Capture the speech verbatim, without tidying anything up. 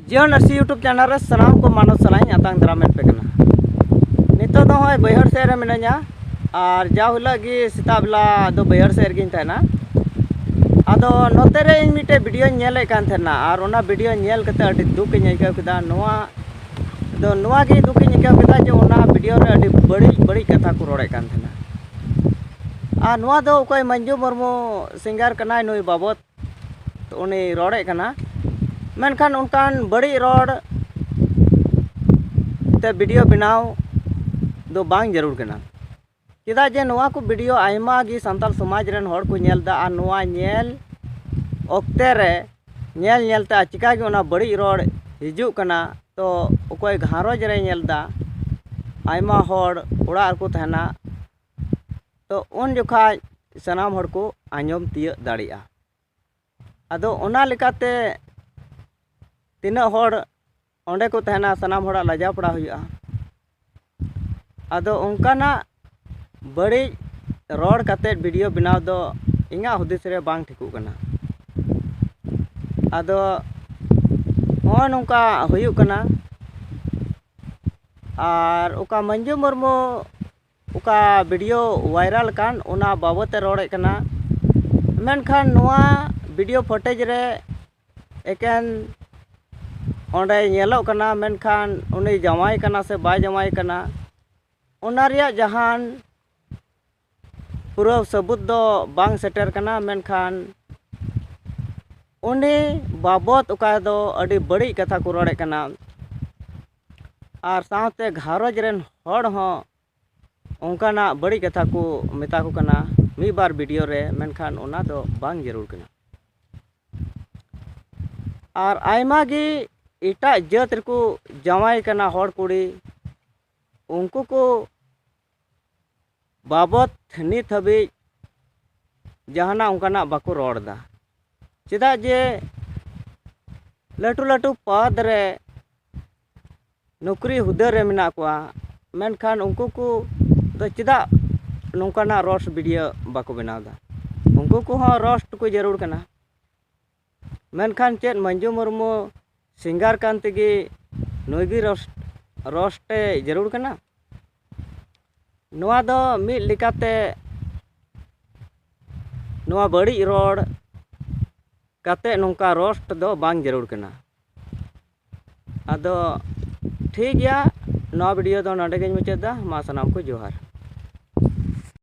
ᱡᱤᱭᱚᱱ ᱟᱹᱨᱥᱤ YouTube channel ᱨᱮ ᱥᱟᱱᱟᱢ ᱠᱚ ᱢᱟᱱᱚᱛ ᱥᱟᱞᱟᱜ ᱤᱧ ᱟᱛᱟᱝ ᱫᱟᱨᱟᱢᱮᱫ ᱯᱮ ᱠᱟᱱᱟ᱾ ᱱᱤᱛᱚᱜ ᱫᱚ ᱱᱚᱜᱼᱚᱭ ᱵᱟᱹᱭᱦᱟᱹᱲ ᱥᱮᱫ ᱨᱮ ᱢᱤᱱᱟᱹᱧᱟ, ᱟᱨ ᱡᱟᱣ ᱦᱤᱞᱳᱜ ᱜᱮ ᱥᱮᱛᱟᱜ ᱵᱮᱞᱟ ᱫᱚ ᱵᱟᱹᱭᱦᱟᱹᱲ ᱥᱮᱫ ᱨᱮᱜᱮᱧ ᱛᱟᱦᱮᱱᱟ᱾ ᱟᱫᱚ ᱱᱚᱛᱮ ᱨᱮ ᱤᱧ ᱢᱤᱫᱴᱮᱡ ᱵᱷᱤᱰᱤᱭᱳᱧ ᱧᱮᱞᱮᱫ ᱠᱟᱱ ᱛᱟᱦᱮᱱᱟ, ᱟᱨ ᱚᱱᱟ ᱵᱷᱤᱰᱤᱭᱳ ᱧᱮᱞ ᱠᱟᱛᱮ ᱟᱹᱰᱤ ᱫᱩᱠ ᱤᱧ ᱟᱹᱭᱠᱟᱹᱣ ᱠᱮᱫᱟ᱾ ᱱᱚᱣᱟ ᱫᱚ ᱱᱚᱣᱟ ᱜᱮ ᱫᱩᱠ ᱤᱧ ᱟᱹᱭᱠᱟᱹᱣ ᱠᱮᱫᱟ ᱡᱮ ᱚᱱᱟ ᱵᱷᱤᱰᱤᱭᱳ ᱨᱮ ᱟᱹᱰᱤ ᱵᱟᱹᱲᱤᱡ ᱵᱟᱹᱲᱤᱡ ᱠᱟᱛᱷᱟ ᱠᱚ ᱨᱚᱲᱮᱫ ᱠᱟᱱ ᱛᱟᱦᱮᱱᱟ᱾ ᱟᱨ ᱱᱚᱣᱟ ᱫᱚ ᱚᱠᱚᱭ ᱢᱚᱧᱡᱩ ᱢᱩᱨᱢᱩ ᱥᱤᱝᱜᱟᱨ ᱠᱟᱱᱟᱭ, ᱱᱩᱭ ᱵᱟᱵᱚᱫ ᱩᱱᱤ ᱨᱚᱲᱮᱫ ᱠᱟᱱᱟ᱾ ᱢᱮᱱᱠᱷᱟᱱ ᱚᱱᱠᱟᱱ ᱵᱟᱹᱲᱤᱡ ᱨᱚᱲ ᱛᱮ ᱵᱷᱤᱰᱤᱭᱳ ᱵᱮᱱᱟᱣ ᱫᱚ ᱵᱟᱝ ᱡᱟᱹᱨᱩᱲ ᱠᱟᱱᱟ᱾ ᱪᱮᱫᱟᱜ ᱡᱮ ᱱᱚᱣᱟ ᱠᱚ ᱵᱷᱤᱰᱤᱭᱳ ᱟᱭᱢᱟ ᱜᱮ ᱥᱟᱱᱛᱟᱲ ᱥᱚᱢᱟᱡᱽ ᱨᱮᱱ ᱦᱚᱲ ᱠᱚ ᱧᱮᱞ ᱮᱫᱟ, ᱟᱨ ᱱᱚᱣᱟ ᱧᱮᱞ ᱚᱠᱛᱮ ᱨᱮ ᱧᱮᱞ ᱧᱮᱞ ᱛᱮ ᱪᱤᱠᱟ ᱜᱮ ᱚᱱᱟ ᱵᱟᱹᱲᱤᱡ ᱨᱚᱲ ᱦᱤᱡᱩᱜ ᱠᱟᱱᱟ᱾ ᱛᱚ ᱚᱠᱚᱭ ᱜᱷᱟᱨᱚᱸᱡᱽ ᱨᱮ ᱧᱮᱞ ᱮᱫᱟ, ᱟᱭᱢᱟ ᱦᱚᱲ ᱚᱲᱟᱜ ᱨᱮᱠᱚ ᱛᱟᱦᱮᱱᱟ, ᱛᱚ ᱩᱱ ᱡᱚᱠᱷᱟᱡ ᱥᱟᱱᱟᱢ ᱦᱚᱲ ᱠᱚ ᱟᱸᱡᱚᱢ ᱛᱤᱭᱟᱹᱜ ᱫᱟᱲᱮᱭᱟᱜᱼᱟ᱾ ᱟᱫᱚ ᱚᱱᱟ ᱞᱮᱠᱟᱛᱮ ᱛᱤᱱᱟᱹᱜ ᱦᱚᱲ ᱚᱸᱰᱮ ᱠᱚ ᱛᱟᱦᱮᱱᱟ, ᱥᱟᱱᱟᱢ ᱦᱚᱲᱟᱜ ᱞᱟᱡᱟᱣ ᱯᱟᱲᱟᱣ ᱦᱩᱭᱩᱜᱼᱟ᱾ ᱟᱫᱚ ᱚᱱᱠᱟᱱᱟᱜ ᱵᱟᱹᱲᱤᱡ ᱨᱚᱲ ᱠᱟᱛᱮᱫ ᱵᱷᱤᱰᱤᱭᱳ ᱵᱮᱱᱟᱣ ᱫᱚ ᱤᱧᱟᱹᱜ ᱦᱩᱫᱤᱥ ᱨᱮ ᱵᱟᱝ ᱴᱷᱤᱠᱚᱜ ᱠᱟᱱᱟ᱾ ᱟᱫᱚ ᱱᱚᱜᱼᱚᱭ ᱱᱚᱝᱠᱟ ᱦᱩᱭᱩᱜ ᱠᱟᱱᱟ᱾ ᱟᱨ ᱚᱠᱟ ᱢᱚᱧᱡᱩ ᱢᱩᱨᱢᱩ ᱚᱠᱟ ᱵᱷᱤᱰᱤᱭᱳ ᱵᱷᱟᱭᱨᱟᱞ ᱟᱠᱟᱱ, ᱚᱱᱟ ᱵᱟᱵᱚᱛ ᱮ ᱨᱚᱲᱮᱫ ᱠᱟᱱᱟ᱾ ᱢᱮᱱᱠᱷᱟᱱ ᱱᱚᱣᱟ ᱵᱷᱤᱰᱤᱭᱳ ᱯᱷᱩᱴᱮᱡᱽ ᱨᱮ ᱮᱠᱮᱱ ᱚᱸᱰᱮ ᱧᱮᱞᱚᱜ ᱠᱟᱱᱟ, ᱢᱮᱱᱠᱷᱟᱱ ᱩᱱᱤ ᱡᱟᱶᱟᱭ ᱠᱟᱱᱟ ᱥᱮ ᱵᱟᱭ ᱡᱟᱶᱟᱭ ᱠᱟᱱᱟ, ᱚᱱᱟ ᱨᱮᱭᱟᱜ ᱡᱟᱦᱟᱱ ᱯᱩᱨᱟᱹ ᱥᱟᱹᱵᱩᱛ ᱫᱚ ᱵᱟᱝ ᱥᱮᱴᱮᱨ ᱠᱟᱱᱟ᱾ ᱢᱮᱱᱠᱷᱟᱱ ᱩᱱᱤ ᱵᱟᱵᱚᱛ ᱚᱠᱟ ᱫᱚ ᱟᱹᱰᱤ ᱵᱟᱹᱲᱤᱡ ᱠᱟᱛᱷᱟ ᱠᱚ ᱨᱚᱲᱮᱫ ᱠᱟᱱᱟ, ᱟᱨ ᱥᱟᱶᱛᱮ ᱜᱷᱟᱨᱚᱸᱡᱽ ᱨᱮᱱ ᱦᱚᱲ ᱦᱚᱸ ᱚᱱᱠᱟᱱᱟᱜ ᱵᱟᱹᱲᱤᱡ ᱠᱟᱛᱷᱟ ᱠᱚ ᱢᱮᱛᱟ ᱠᱚ ᱠᱟᱱᱟ ᱢᱤᱫ ᱵᱟᱨ ᱵᱷᱤᱰᱤᱭᱳ ᱨᱮ, ᱢᱮᱱᱠᱷᱟᱱ ᱚᱱᱟ ᱫᱚ ᱵᱟᱝ ᱡᱟᱹᱨᱩᱲ ᱠᱟᱱᱟ᱾ ᱟᱨ ᱟᱭᱢᱟ ᱜᱮ ᱮᱴᱟᱜ ᱡᱟᱹᱛ ᱨᱮᱠᱚ ᱡᱟᱶᱟᱭ ᱠᱟᱱᱟ ᱦᱚᱲ ᱠᱩᱲᱤ, ᱩᱱᱠᱩ ᱠᱚ ᱵᱟᱵᱚᱛ ᱱᱤᱛ ᱦᱟᱹᱵᱤᱡ ᱡᱟᱦᱟᱱᱟᱜ ᱚᱱᱠᱟᱱᱟᱜ ᱵᱟᱠᱚ ᱨᱚᱲ ᱮᱫᱟ᱾ ᱪᱮᱫᱟᱜ ᱡᱮ ᱞᱟᱹᱴᱩ ᱞᱟᱹᱴᱩ ᱯᱚᱫᱽ ᱨᱮ ᱱᱚᱠᱨᱤ ᱦᱩᱫᱟᱹ ᱨᱮ ᱢᱮᱱᱟᱜ ᱠᱚᱣᱟ, ᱢᱮᱱᱠᱷᱟᱱ ᱩᱱᱠᱩ ᱠᱚ ᱫᱚ ᱪᱮᱫᱟᱜ ᱱᱚᱝᱠᱟᱱᱟᱜ ᱨᱳᱥᱴ ᱵᱷᱤᱰᱤᱭᱳ ᱵᱟᱠᱚ ᱵᱮᱱᱟᱣ ᱮᱫᱟ? ᱩᱱᱠᱩ ᱠᱚᱦᱚᱸ ᱨᱳᱥᱴ ᱠᱚ ᱡᱟᱹᱨᱩᱲ ᱠᱟᱱᱟ᱾ ᱢᱮᱱᱠᱷᱟᱱ ᱪᱮᱫ ᱢᱚᱧᱡᱩ ᱢᱩᱨᱢᱩ ᱥᱤᱝᱜᱟᱨ ᱠᱟᱱ ᱛᱮᱜᱮ ᱱᱩᱭ ᱜᱮ ᱨᱳᱥᱴ ᱨᱳᱥᱴ ᱮ ᱡᱟᱹᱨᱩᱲ ᱠᱟᱱᱟ? ᱱᱚᱣᱟ ᱫᱚ ᱢᱤᱫ ᱞᱮᱠᱟᱛᱮ ᱱᱚᱣᱟ ᱵᱟᱹᱲᱤᱡ ᱨᱚᱲ ᱠᱟᱛᱮ ᱱᱚᱝᱠᱟ ᱨᱳᱥᱴ ᱫᱚ ᱵᱟᱝ ᱡᱟᱹᱨᱩᱲ ᱠᱟᱱᱟ᱾ ᱟᱫᱚ ᱴᱷᱤᱠ ᱜᱮᱭᱟ, ᱱᱚᱣᱟ ᱵᱷᱤᱰᱤᱭᱳ ᱫᱚ ᱱᱚᱰᱮ ᱜᱤᱧ ᱢᱩᱪᱟᱹᱫ ᱮᱫᱟ᱾ ᱢᱟ ᱥᱟᱱᱟᱢ ᱠᱚ ᱡᱚᱦᱟᱨ᱾